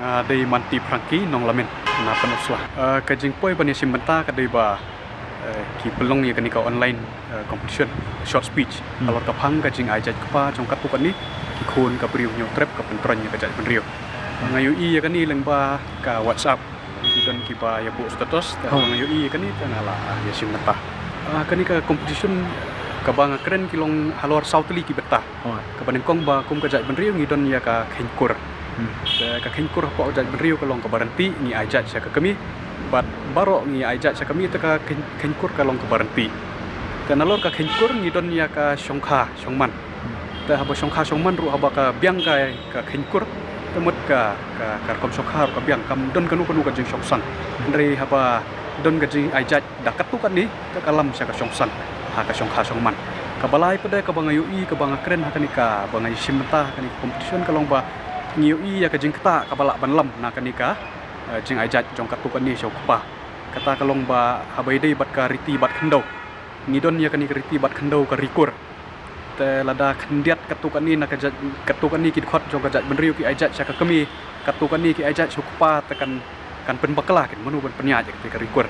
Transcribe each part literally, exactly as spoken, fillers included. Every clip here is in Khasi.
Ah, dei Manti Phrangki, Nonglamin, na Pynursla. Ah, ka jingpoi ban ïashim bynta ka dei ba, eh, ki pynlong ïa kane ka online, eh, competition short speech. Hmm. Halor ka phang ka jingai jait kpa jong katto katne ki khun ka briew Hynñiewtrep ka pyntroiñ ïa ka jaitbynriew. Nga ïohi ïa kane lyngba ka WhatsApp. Ki don kiba ïa buh status, te nga ïohi ïa kane te nga la ïashim bynta. Ah, kane ka competition kaba nga kren ki long halor saw tylli ki bynta. Kaba nyngkong ba kum ka jaitbynriew ngi don ïa ka kheiñ kur. Hmm. Te ka kheiñ kur hapoh ka jaitbynriew ka long kaba ryntih, ngi ai jait sha ka kmie. Bad baroh ngi ai jait sha ka kmie, te ka kheiñ, kheiñ kur ka long kaba ryntih. Te nalor ka kheiñ kur ngi don ïa ka shongkha shongman. Hmm. Te haba shongkha shongman ruh haba ka biang ka, ka kheiñ kur, te mut ka, ka, ka rukom shongkha ruh ka biang, kam don kano kano ka jingshongsang. Hynrei haba don ka jingai jait da katto katne, te ka lam sha ka shongsang ha ka shongkha shongman. Kaba lai pat de kaba nga ïohi, kaba nga kren ha kane kaba nga ïashim bynta ha kane ka competition ka long ba ngi ïohi ïa ka jingktah kaba lah ban lam na kane ka, eh, jingai jait jong katto katne sha u kpa. Kata ka long ba haba ïadei bad ka riti bat khyndew, ngi don ïa kane ka riti bat khyndew ka ri kur. Te lada khyndiat katto katne na ka jait, katto katne ki dkhot jong ka jaitbynriew ki ai jait sha ka kmie, katto katne ki ai jait sha u kpa, te kan, kan pynbakla, kan mano ban pynïaid ïa kata ka ri kur.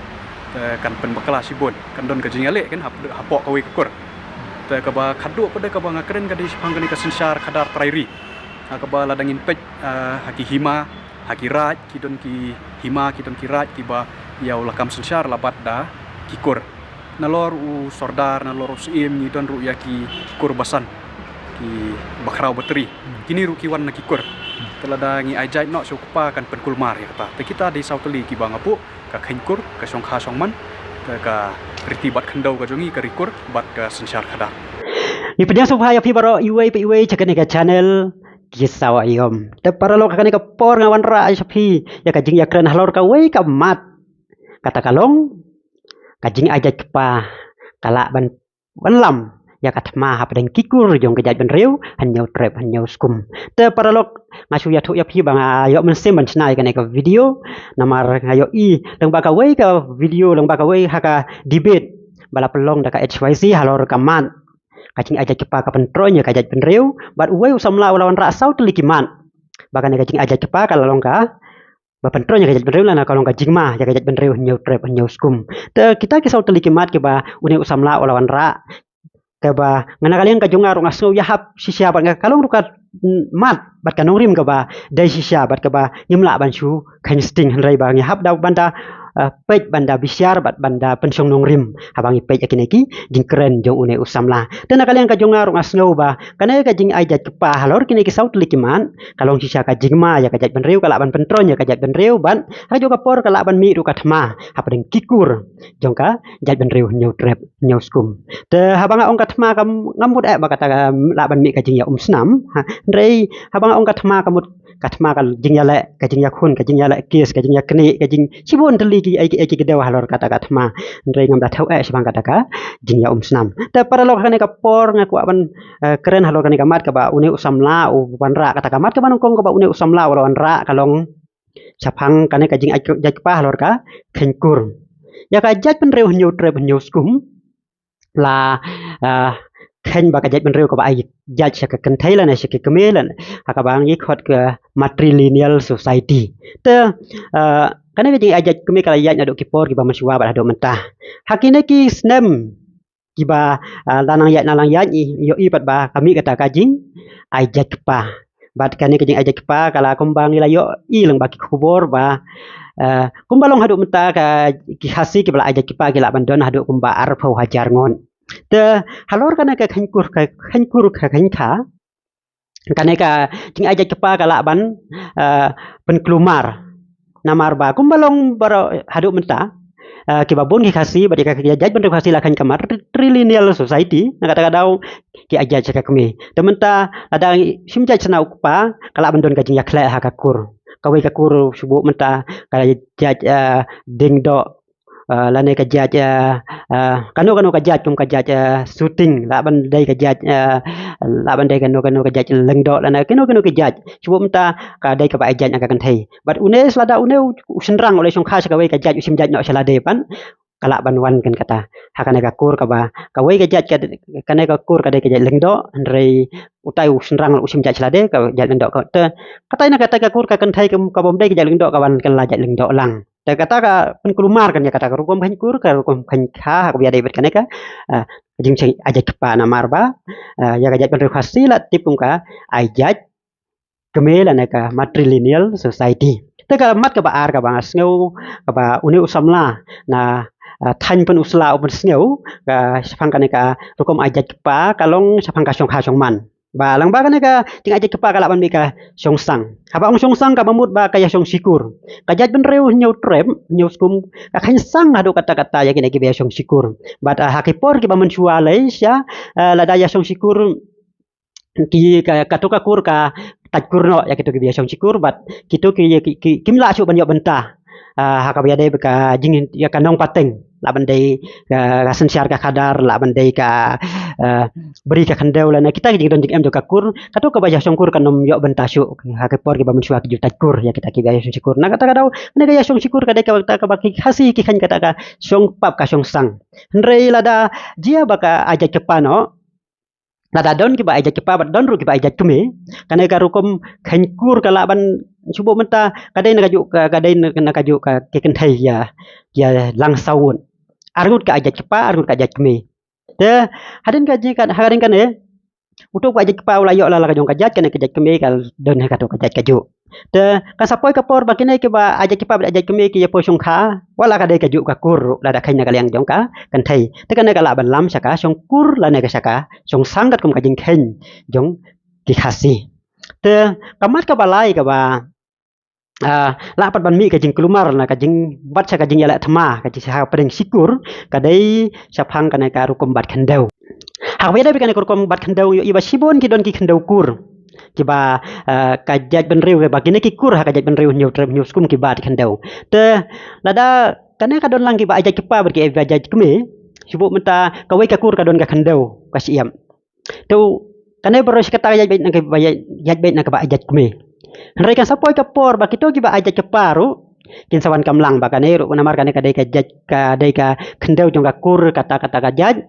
Te kan pynbakla shibun, kan don ka jingïaleh kan hap-, hapoh kawei ka kur. Te kaba khatduh pat de kaba nga kren ka dei shaphang kane ka synshar khadar trai ri. Ha kaba lada ngin peit, ah, ha ki hima, ha ki raid, ki don ki hima, ki don ki raid kiba ïa u lakam synshar la bat da ki kur. Nalor u sordar, nalor u syiem, ngi don ruh ïa ki kur basan, ki bakhraw batri. Hmm. Kine ruh ki wan na ki kur. Hmm. Te lada ngi ai jait noh sha u kpa kan pynkulmar ïa kata. Te kita dei saw tylli kiba nga buh, ka kheiñ kur, ka shongkha shongman, te ka riti bat khyndew ka jong ngi ka ri kur, bad ka synshar khadar. Ngi pdiang sngewbha ïa phi baroh iwei pa iwei sha kane ka channel Ki Saw Aïom. Te paralok, ha kane ka por nga wanrah sha phi ïa ka jingïakren halor kawei ka mat. Kata ka long ka jingai jait kpa ka lah ban, ban lam ïa ka thma hapdeng ki kur jong ka jaitbynriew Hynñiewtrep Hynñiewskum. Te paralok, nga shu ïathuh ïa phi ba nga ïoh mynsiem ban shna ïa kane ka video, namar nga ïohi lyngba kawei ka video, lyngba kawei ha ka debate ba la pynlong da ka H Y C halor ka mat ka jingai jait kpa ka pyntroiñ ïa ka jaitbynriew, bad uwei u samla u la wanrah saw tylli ki mat ba kane ka jingai jait kpa ka la long kaba pyntroiñ ïa ka jaitbynriew lane ka long ka jingma ïa ka jaitbynriew Hynñiewtrep Hynñiewskum. Te kita ki saw tylli ki mat kiba une u samla u la wanrah, kaba nga na ka liang ka jong nga ruh nga sngew ïahap shisha bad nga, ka long ruh ka, mm, mat bad ka nongrim kaba dei shisha bad kaba ngim lah ban shu kheiñ sting, hynrei ba ngi hap da ban da, eh, peit ban da bishar bad ban da pynshong nongrim haba ngi peit ïa kine ki jingkren jong une u samla. Te na ka liang ka jong nga ruh nga sngew ba kane ka jingai jait kpa halor kine ki saw tylli ki mat ka long shisha ka jingma ïa ka jaitbynriew, ka lah ban pyntroiñ ïa ka jaitbynriew, bad ha kajuh ka por ka lah ban mih ruh ka thma hapdeng ki kur jong ka jaitbynriew Hynñiewtrep Hynñiewskum. Te haba nga ong ka thma kam, ngam mut eh ba kata ka lah ban mih ka jingïaumsnam. Ha, hynrei haba nga ong ka thma ka mut ka thma ka jingïaleh, ka jingïakhun, ka jingïaleh kes, ka jingïaknieh, ka jing shibun tylli ki, eh, ki, eh, ki kdew halor kata ka thma. Hynrei ngam da thew eh shaphang kata ka jingïaumsnam. Te paralok, ha kane ka por nga kwah ban, eh, kren halor kane ka mat kaba une u samla u wanrah, kata ka mat kaba nyngkong kaba une u samla u la wanrah ka long shaphang kane ka jingai jait kpa halor ka kheiñ kur. Ïa ka jaitbynriew Hynñiewtrep Hynñiewskum la, ah, kheiñ ba ka jaitbynriew kaba ai jait sha ka kynthei lane sha ki kmie lane ha kaba ngi khot ka matrilineal society. Te, ah, kane ka jingai jait kmie ka la ïaid naduh ki por kiba mynshuwa bad haduh mynta. Ha kine ki snem kiba, ah, la nang ïaid, la nang ïaid, i, ïohi pat ba ka mih kata ka jingai jait kpa. Bad kane ka jingai jait kpa ka la kumba ngi la ïohi lyngba ki khubor ba, eh, kumba long haduh mynta ka, ki Khasi kiba la ai jait kpa ki lah ban don haduh kumba arphew hajar ngut. Te halor kane ka kheiñ kur, ka kheiñ kur ka kheiñ kha, kane ka jingai jait kpa ka lah ban, eh, pynkulmar. Namar ba kumba long baroh haduh mynta, eh, kiba bun ki Khasi bad ïa ka jaitbynriew Khasi la kheiñ ka matrilineal society, na kata ka daw ki ai jait sha ka kmie. Te mynta lada shim jait sha u kpa ka lah ban don ka jingïakhleh ha ka kur. Kawei ka kur shu buh mynta ka jait, eh, dieng doh, eh, lane ka jait, eh, eh, kano kano ka jait, kum ka jait, eh, shooting, lah ban dei ka jait, eh, lah ban dei kano kano ka jait lyngdoh lane kano kano ka jait. Shu buh mynta ka dei kaba ai jait na ka kynthei. Bad une sa lada une u, u shynrang u la shongkha sha kawei ka jait, u shim jait noh sha lade pat, ka lah ban wan kan kata. Ha kane ka kur kaba, kawei ka jait ka, kane ka kur ka dei ka jait Lyngdoh, hynrei utai u shynrang u shim jait sha lade, ka jait Lyngdoh ka. Te, kata na kata ka kur ka kynthei ka, kaba ym dei ka jait Lyngdoh ka wan kan la jait Lyngdoh lang. Te kata ka pynkulmar kan ïa kata ka rukom kheiñ kur, ka rukom kheiñ kha, ha kaba ïadei bad kane ka, ah, jingshong ai jait kpa namar ba, ah, ïa ka jaitbynriew Khasi la tip kum ka ai jait kmie lane ka matrilineal society. Te ka mat kaba ar kaba nga sngew, kaba une u samla na, ah, thaiñ Pynursla u pynsngew, ka shaphang kane ka rukom ai jait kpa ka long shaphang ka shongkha shongman. Ba lang ba kane ka jingaieit kpa ka lah ban mih ka shongsang. Haba ong shongsang ka mut ba ka ïa shong shikur. Ka jaitbynriew Hynñiewtrep Hynñiewskum ka kheiñ sang haduh katta katta ïa kine kiba ïa shong shikur. Bad, ah, ha ki por kiba mynshuwa lei sha, ah, lada ïa shong shikur ki ka, kato ka kur ka tait kur noh ïa kito kiba ïa shong shikur bad kito ki, ki, ki, kim lah shuh ban ïoh bynta. Ah, ha kaba ïadei bad ka jing ïa ka nongpateng. Lah ban dei ka, ka synshar ka khadar, lah ban dei ka, eh, bri ka khyndew lane kita ki jingdon jingem jong ka kur, kato kaba ïa shong kur kan ym ïoh bynta shuh, ha ki por kiba mynshuwa ki ju tait kur ïa kita kiba ïa shong shikur. Na kata ka daw, kane ka ïa shong shikur ka dei kaba, kaba ki Khasi ki kheiñ kata ka shong pap ka shongsang. Hynrei lada jia ba ka ai jait kpa noh, lada don kiba ai jait kpa bad don ruh kiba ai jait kmie, kane ka rukom kheiñ kur ka lah ban shu buh mynta ka dei na kajuh ka, ka dei na, na kajuh ka ki kynthei ïa, ïa lang saw ngut. Ar ngut ka ai jait kpa, ar ngut ka ai jait kmie. Te hadien ka jingkat, hadien kane, uto ka ai jait kpa u la ïoh la, la ka jong ka jait, kane ka jait kmie ka don ha kato ka jait kajuh. Te kan sa poi ka por ba kine kiba ai jait kpa bad ai jait kmie ki ïa poi shongkha, wat la ka dei kajuh ka kur ruh lada kheiñ na ka liang jong ka kynthei. Te kane ka lah ban lam sha ka shong kur lane ka sha ka shongsang katkum ka jingkheiñ jong ki Khasi. Te ka mat kaba lai kaba, ah, lah pat ban mih ka jingkulmar na ka jing, bad sha ka jingïaleh thma, ka jing sha pdeng shikur, ka dei shaphang kane ka rukom bat khyndew. Ha kaba ïadei bad kane ka rukom bat khyndew, ïohi ba shibun ki don ki khyndew kur. Kiba, eh, ka jaitbynriew ba kine ki kur ha ka jaitbynriew Hynñiewtrep Hynñiewskum ki bat khyndew. Te lada kane ka don lang kiba ai jait kpa bad kiba ai jait kmie, shu buh mynta kawei ka kur ka don ka khyndew ka shyiap. Te kane baroh shi katta ka ïaid beit na kaba ïaid, ïaid beit na kaba ai jait kmie. Hynrei kan sa poi ka por ba kito kiba ai jait kpa ruh kin sa wan kam lang ba kane ruh namar kane ka dei ka jait, ka dei ka khyndew jong ka kur kata kata ka jait.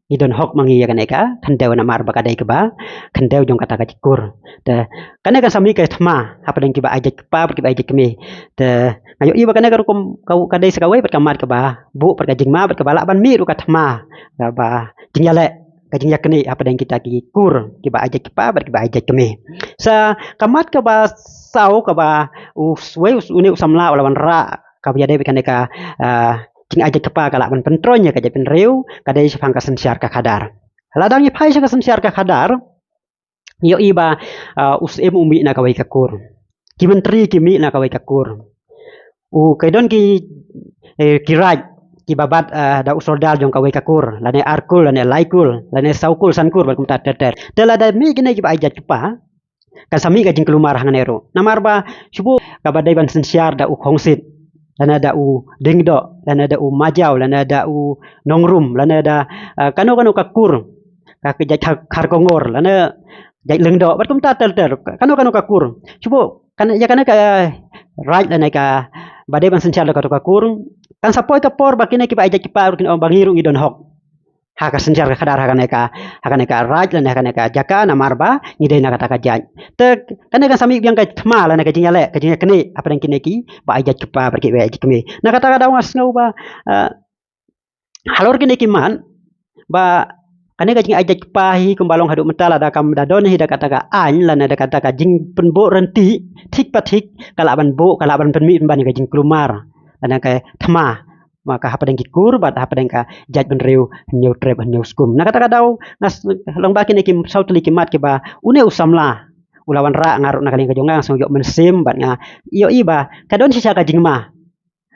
Ngi don hok ma ngi ïa kane ka khyndew namar ba ka dei kaba khyndew jong kata ka kur. Te kane kan sa mih ka thma hapdeng kiba ai jait kpa bad kiba ai jait kmie. Te nga ïohi ba kane ka rukom ka, ka dei sa kawei bad ka mat kaba buh bad ka jingma bad kaba lah ban mih ruh ka thma kaba jingïaleh, ka jingïaknieh hapdeng kita ki kur kiba ai jait kpa bad kiba ai jait kmie. Sa ka mat kaba saw kaba u s-, wei u s-, une u samla u la wanrah kaba ïadei bad kane ka, ah, jingai jait kpa ka lah ban pyntroiñ ïa ka jaitbynriew, ka dei shaphang ka synshar ka khadar. Lada ngi phai sha ka synshar ka khadar, ngi ïohi ba, ah, u Syiem u mih na kawei ka kur. Ki myntri ki mih na kawei ka kur. U, ki don ki, eh, ki raid kiba bat, ah, da u sordar jong kawei ka kur, lane ar kur, lane lai kur, lane saw kur, san kur, bad kumta ter ter. Te lada mih kine kiba ai jait kpa, kan sa mih ka jingkulmar hangne ruh. Namar ba shu buh kaba dei ban synshar da u Khongsit, lane da u Diengdoh, lane da u Majaw, lane da u Nongrum, lane da, ah, kano kano ka kur, ka, ka jait Khar-, Kharkongor, lane jait Lyngdoh, bad kumta ter ter, kano kano ka kur. Shu buh, kan, ïa kane ka, eh, raid lane kaba dei ban synshar da kato ka kur, kan sa poi ka por ba kine kiba ai jait kpa ruh kin ong ba ngi ruh ngi don hok ha ka synshar ka khadar ha kane ka, ha kane ka raid lane ha kane ka jaka namar ba ngi dei na kata ka jait. Te kane kan sa mih biang ka thma lane ka jingïaleh, ka jingïaknieh hapdeng kine kiba ai jait kpa bad kiba ai jait kmie. Na kata ka daw nga sngew ba, eh, halor kine ki mat ba kane ka jingai jait kpa hi kumba long haduh mynta lada kam da don hi da kata ka aiñ lane da kata ka jingpynbor rynti thik pa thik ka lah ban buh, ka lah ban pynmih pynban ïa ka jingkulmar lane ka thma. Ma ka hapdeng ki kur bad hapdeng ka jaitbynriew Hynñiewtrep Hynñiewskum. Na kata ka daw nga s-, long ba kine ki saw tylli ki mat kiba une u samla u la wanrah, nga ruh na ka liang ka jong nga nga sngew ïoh mynsiem bad nga ïohi ba ka don shisha ka jingma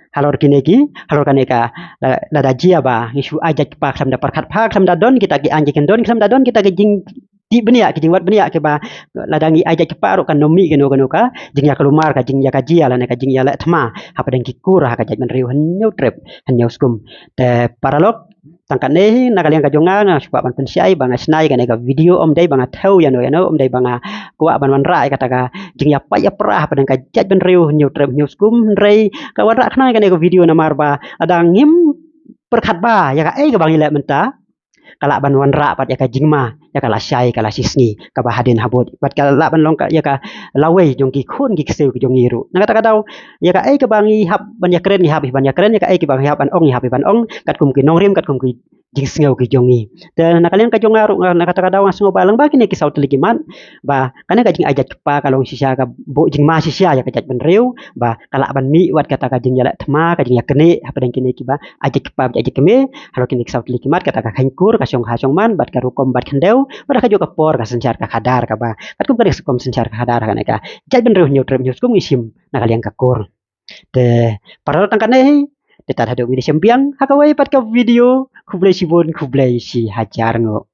halor kine ki, halor kane ka, la, lada jia ba ngi shu ai jait kpa khlem da pyrkhat pha, khlem da don kita ki aiñ ki kyndon, khlem da don kita ki jingtip bniah, ki jingwad bniah kiba lada ngi ai jait kpa ruh kan ym mih kano kano ka jingïakulmar, ka jingïakajia lane ka jingïaleh thma hapdeng ki kur ha ka jaitbynriew Hynñiewtrep Hynñiewskum. Te paralok, tang katne hi na ka liang ka jong nga, nga shu kwah ban pynshai ba nga shna ïa kane ka video ym dei ba nga thew ïano ïano, ym dei ba nga kwah ban wanrah ïa kata ka jingïapait ïapra hapdeng ka jaitbynriew Hynñiewtrep Hynñiewskum, hynrei ka wanrah khnang ïa kane ka video namar ba lada ngim pyrkhat ba ïa kaei kaba ngi leh mynta ka lah ban wanrah pat ïa ka jingma, ïa ka lashai ka lashisngi kaba hadien habud, bad ka lah ban long ka ïa ka lawei jong ki khun ki ksiew ki jong ngi ruh. Na kata ka daw ïa kaei kaba ngi hap ban ïakren ngi hap hi ban ïakren, ïa kaei kaba ngi hap ban ong ngi hap hi ban ong katkum ki nongrim katkum ki jingsngew ki jong ngi. Te na ka liang ka jong nga ruh, na kata ka daw nga sngew ba lyngba kine ki saw tylli ki mat ba kane ka jingai jait kpa ka long shisha ka buh jingma shisha ïa ka jaitbynriew, ba ka lah ban mih wat kata ka jingïaleh thma, ka jingïaknieh hapdeng kine kiba ai jait kpa bad ai jait kmie. Halor kine ki saw tylli ki mat, kata ka kheiñ kur, ka shongkha shongman bad ka rukom bad khyndew, bad ha kajuh ka por ka synshar ka khadar kaba katkum kane ka rukom synshar ka khadar ha kane ka jaitbynriew Hynñiewtrep Hynñiewskum ngi shim na ka liang ka kur. Te para tang kane hi, te tad haduh video shim biang ha kawei pat ka video. Khublei shibun, khublei shihajar nguh.